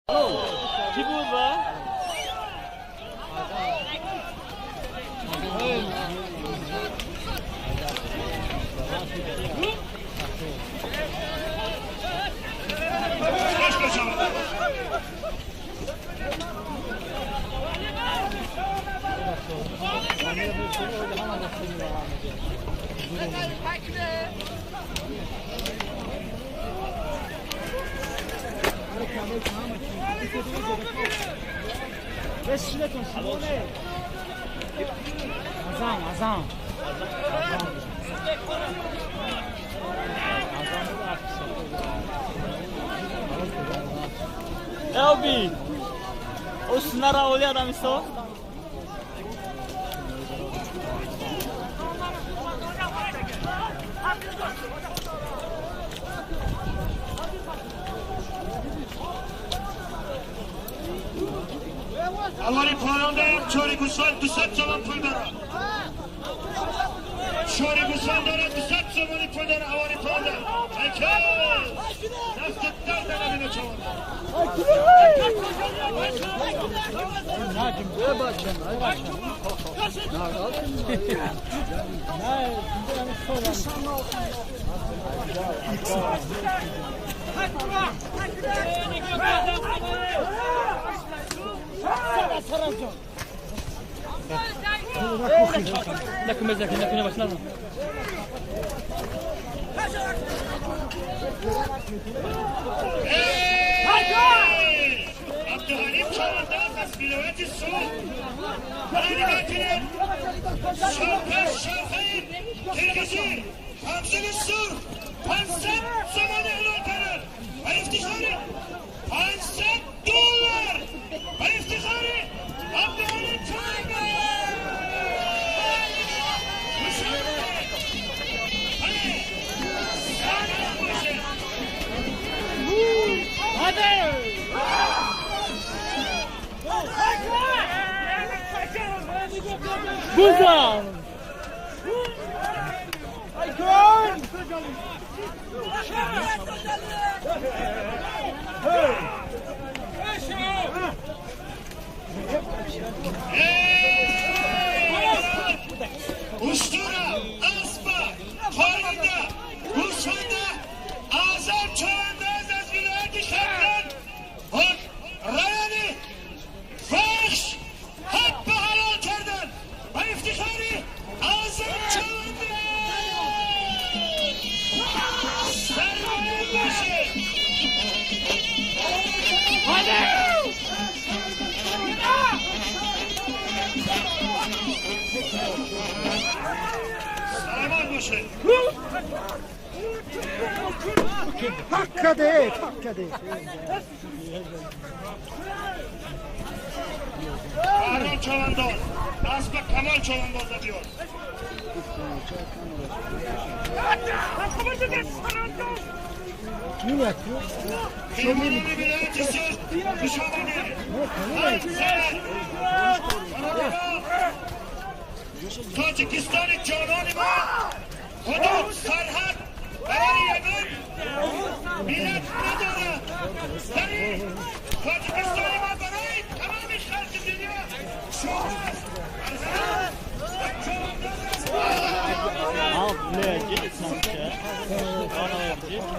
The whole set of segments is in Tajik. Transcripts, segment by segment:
Ki بود با؟ Azam, azam. Elbi, o sinara olha da missão. اولی پایانده چاری گوسفند 200 تومان پول داره. چاری گوسفند داره 200 تومان پول داره. اولی پایانده دست درد نبینه چوان. عبدالحلیم چهارده از ولایت سوق شاخه قرقیزی همزل سور 500 سومان اعلان کردن و افتخار 500 دلار و افتخار عبدالحلیم چهارده. Buzan! Ustura, Aspa, Xorida, Gusfanda, Azam Çavandaz az vilayeti Şamdan, Rayoni, Vakhsh, hep halal kerdan ve iftihari Azam Çavandaz. Sermayın başı. Hadi! Selamat başı. Hakkadı, hakkadı. Harun Çavandoz, Aspa Kamal Çavandoz da diyor. تاجیکستان جانان ما حدود سرحد برای یگان ملت ندارد. ولی تاجیکستان ما برای تمام خلق دنیا شما است.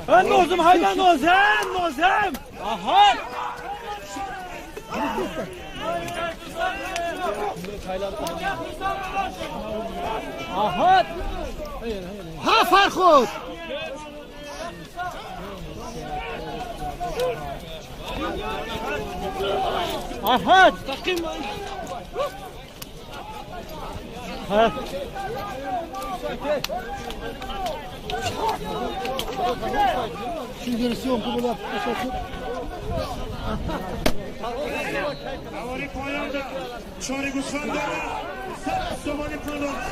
نوزم hayda nozem nozem. Aha. Aha. Ha Farhod. Aha. Takım. Ha. Şimdi съемку была. Авари поянда чори гусфанд дора 100 сомони пул дорад.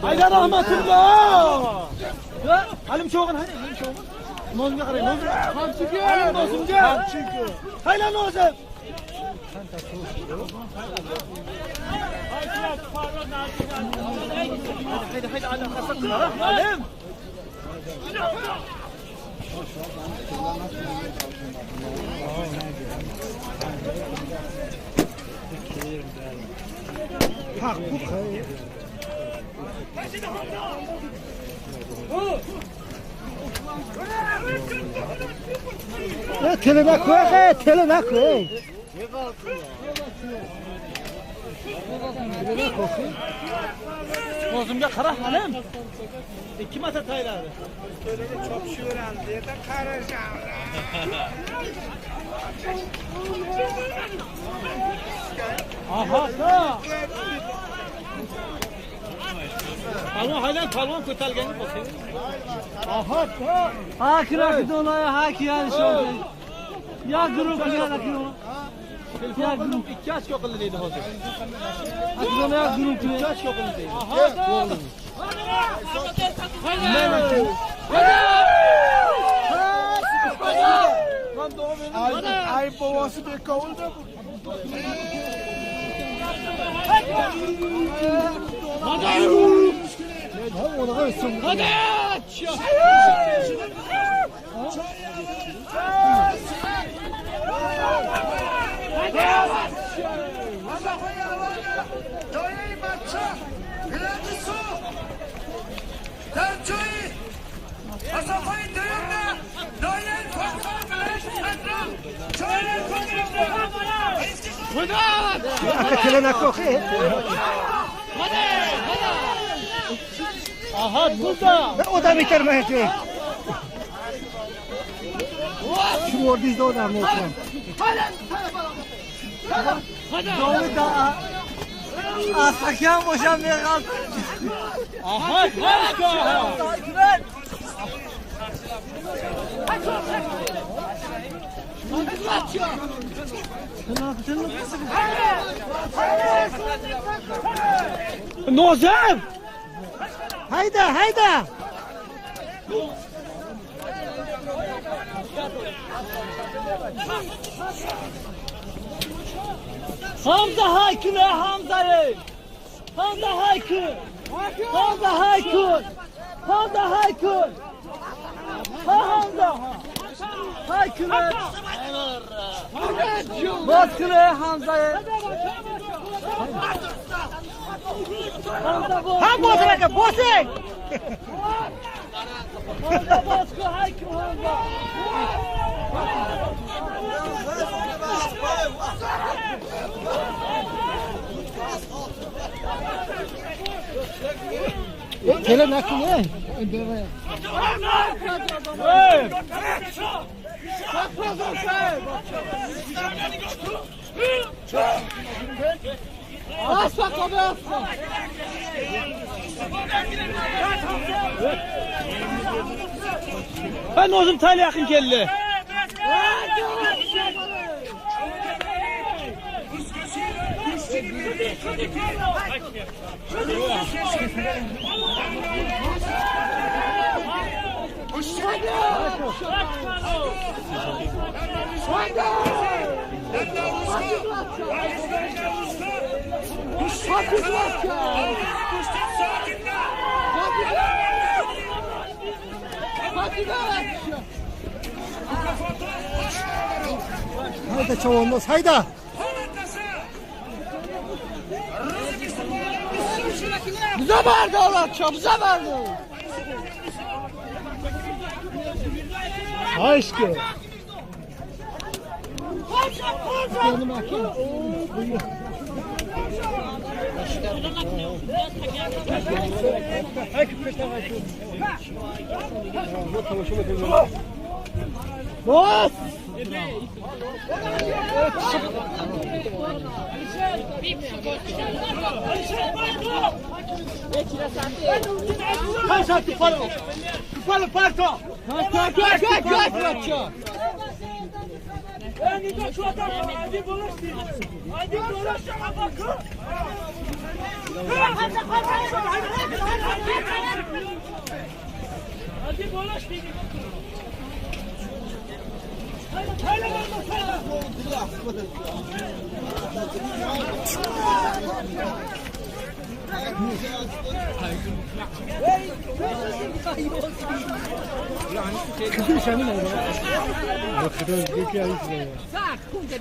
Hayda rahmetullah. Halim çoğun hadi halim çoğun. Nozumga qarang, nozum. Halim nozumga. Hayla nozum. Haydi haydi haydi Halim. Tele nako, tele nako. Nozumga qara halim. 2 marta tayladi. Aha da. Palvon haylan palvon ko'targani bo'lsin. Aha da. Ha kırak dolaya ha ki yani şöyle. Ya grup ya grup. Ya grup 2 ochko qildi deydi hozir. Ha ya grup 2 ochko qildi deydi. Aha. Ay babası bir kavulda bu. Hadi! Aha burada. O da bitirmeyecek. Şu orada o da mı? Doğru da. Asakyan boşanmaya kaldı. Aha harika. Nozim! Hayda hayda! Hamza haykın Hamza'yı! Hamza haykın! Hamza haykın! Hamza haykın! Ha Hamza! Haykın! Baskın Hamza'yı! Ha bosrak bosrak! Hamza baskı haykın Hamza! Tele nakın ne? Ben Nozim tayla yakın keldi. Hayda çavandoz hayda! Bize verdi Allah bize verdi. Aşkı. Bas!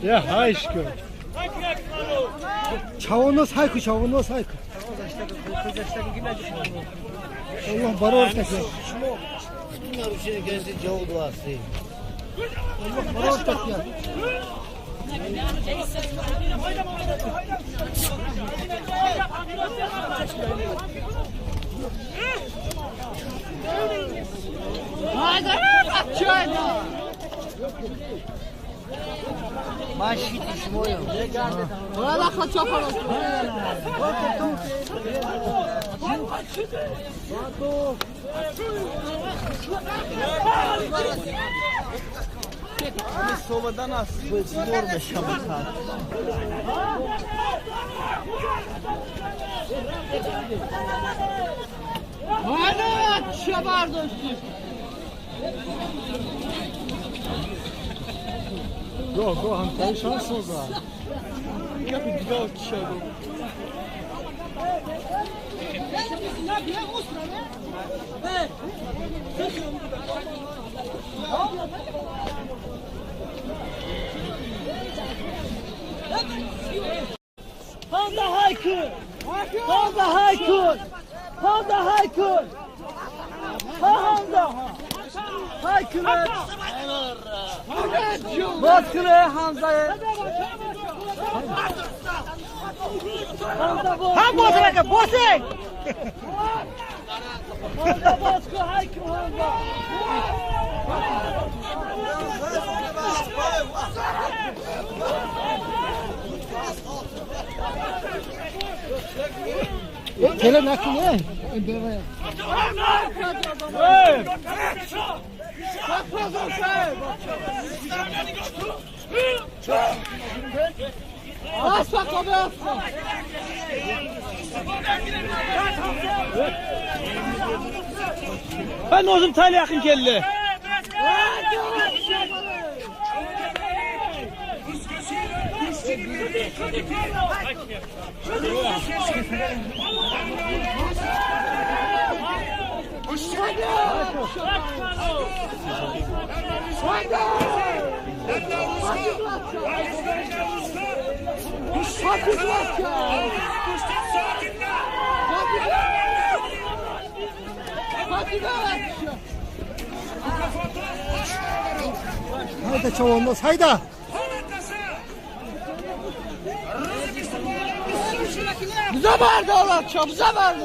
Я хайшко. Чавоно сайку, чавоно сайку. Allah baror takıyor. Allah baror takıyor. Go, go, همتایی شانس سوزا. Hamza haykır! Hamza haykır! Hamza haykır! Ha Hamza! Haykır! Baskını Hamza'ya! Hamza Ham bosın bosın! Hamza baskı haykır Hamza! Kele nakil ne? Ben o'zim tayla yaqin keldi. Hayda çavandoz hayda. Bize verdi Allah çok bize verdi.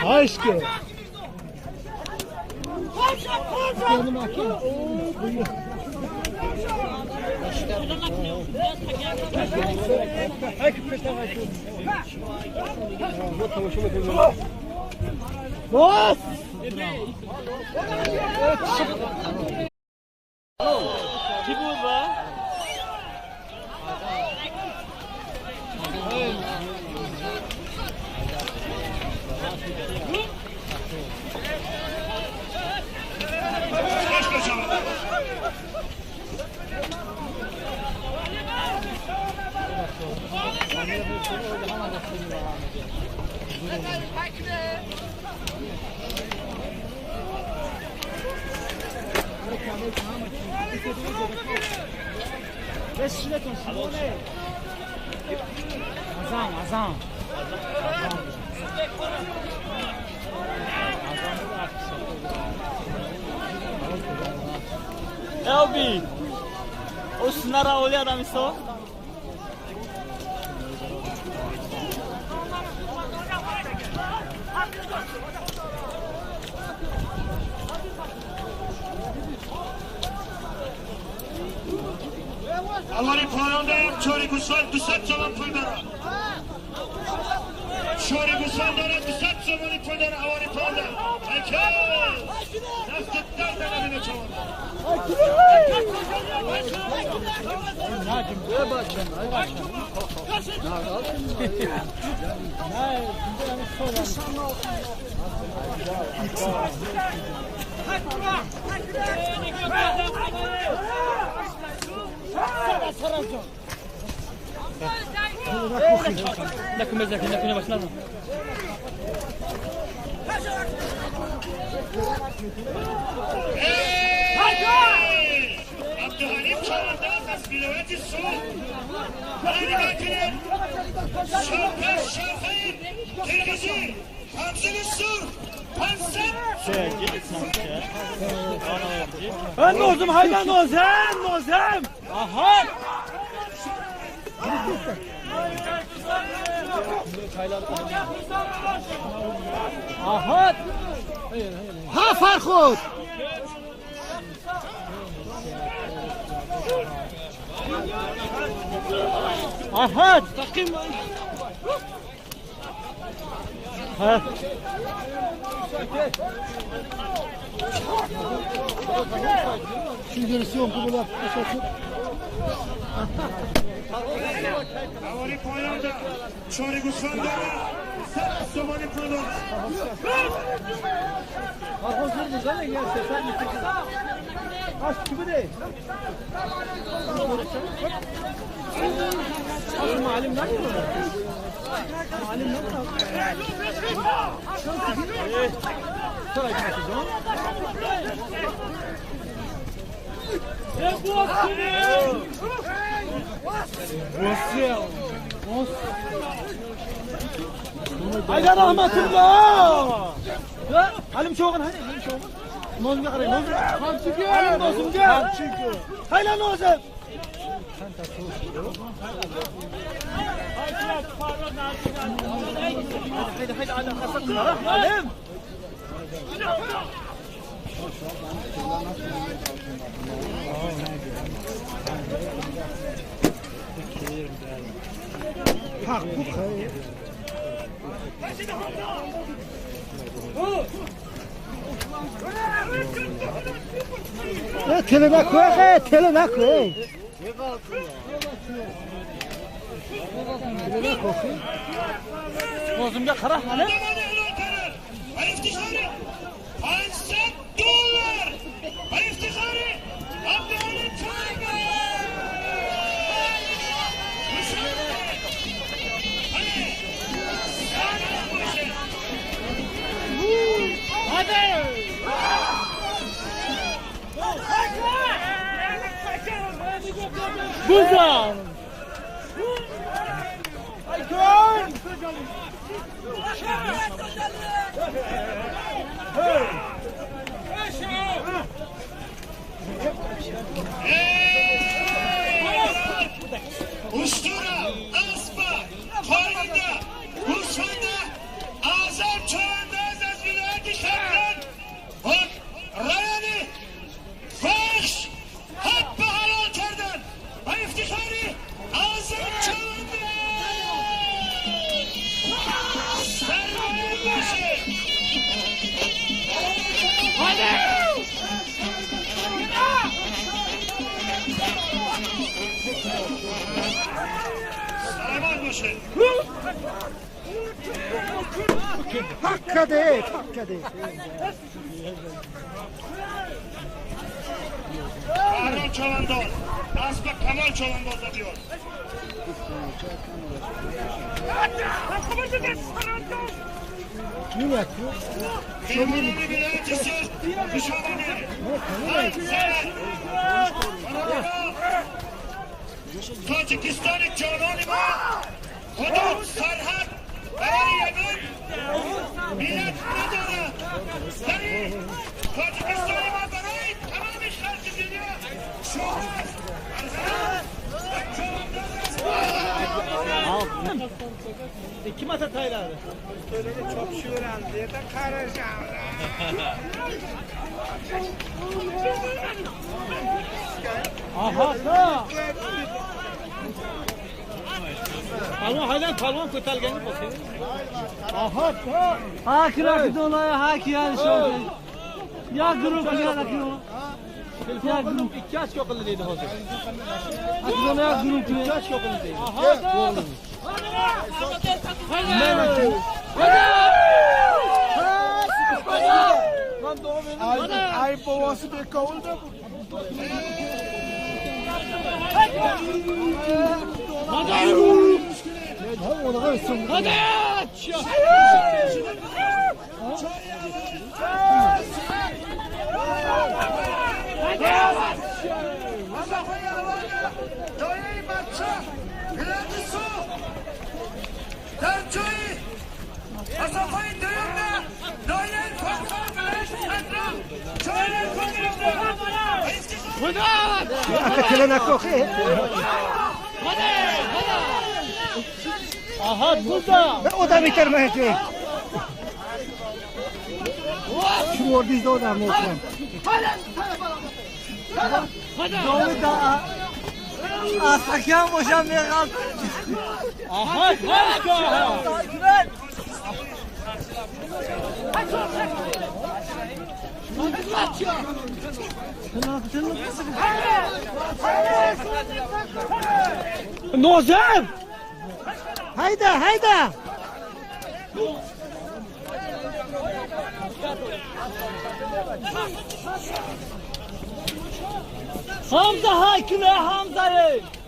Aşkı. Bas! Ki bu va? Elbi, o sinara olha adam só. Аввали поёнда чори гӯсфанд 200 сомон пул дорад. چهار گوسفند دارد 100 سومانی پول داره حوالی پول داره دست درد نبینه چهار عبدالحلیم چهارداز از ولایت سوق شاخه قرقیزی همزل سور 500 نوزم hayda نوزم نوزم آها آها ها فرخود آها ها Şimdi съемку была. حوالی پایان دار چهار گوسفند داره 100 سومانی پول داره Hayda rahmetullah. Halim çoğun hadi halim çoğun. Nozumga qarang, nozum. Halim nozumga. Hayla nozum. Hayda hayda ala khasatna halim. Tele nakoy, tele nakoy. Nozumga qara halim. $500 افتخار عبدالحلیم Güzel. Ustura, Aspa, Koyunda, Gusfanda, Azam Çağındaz az vilayeti Şam'dan, Rayani, Fahş, Habbı halal kerden, ve iftihari Azam Çağındaz! Sermaye başı! Hadi! Hakka de, hakka de. Kahraman Çobandoz, Aspa Kamal Çobandoz da diyor. Ne yapıyor? Kıymalı vilayetçisi, Kuşadani, Tacikistan canani ma hudud sarhad برای یگان ملت ندارد ولی تاجیکستان ما برای تمام خلق دنیا شما Kim ata tayladı? Çok şuran diye de karacağım. Aha da. Palvon haydan palvon ko'targani bo'lsa. Aha. Ҳа кидонай ҳа кияни шоди. Як гурӯҳ кияна кидона. Telefon qildim, 2 ochko qildi deydi hozir. Кидона як гурӯҳ 2 кия. Ochko qildi deydi. Ay bobosi bekovulda bu. دایه بچه بلند سو در جایی مسافه دویم نه دایه فاطمه بلند صدرم چای Aka tele nako he. Aha, burada. Odam itermaydi. Shu o'rningizda odam o'tiram. Доми да асакям бошам меғалт. Aha, ochko. Nozim! Hayda, hayda. Ҳамза ҳай куна Ҳамзае.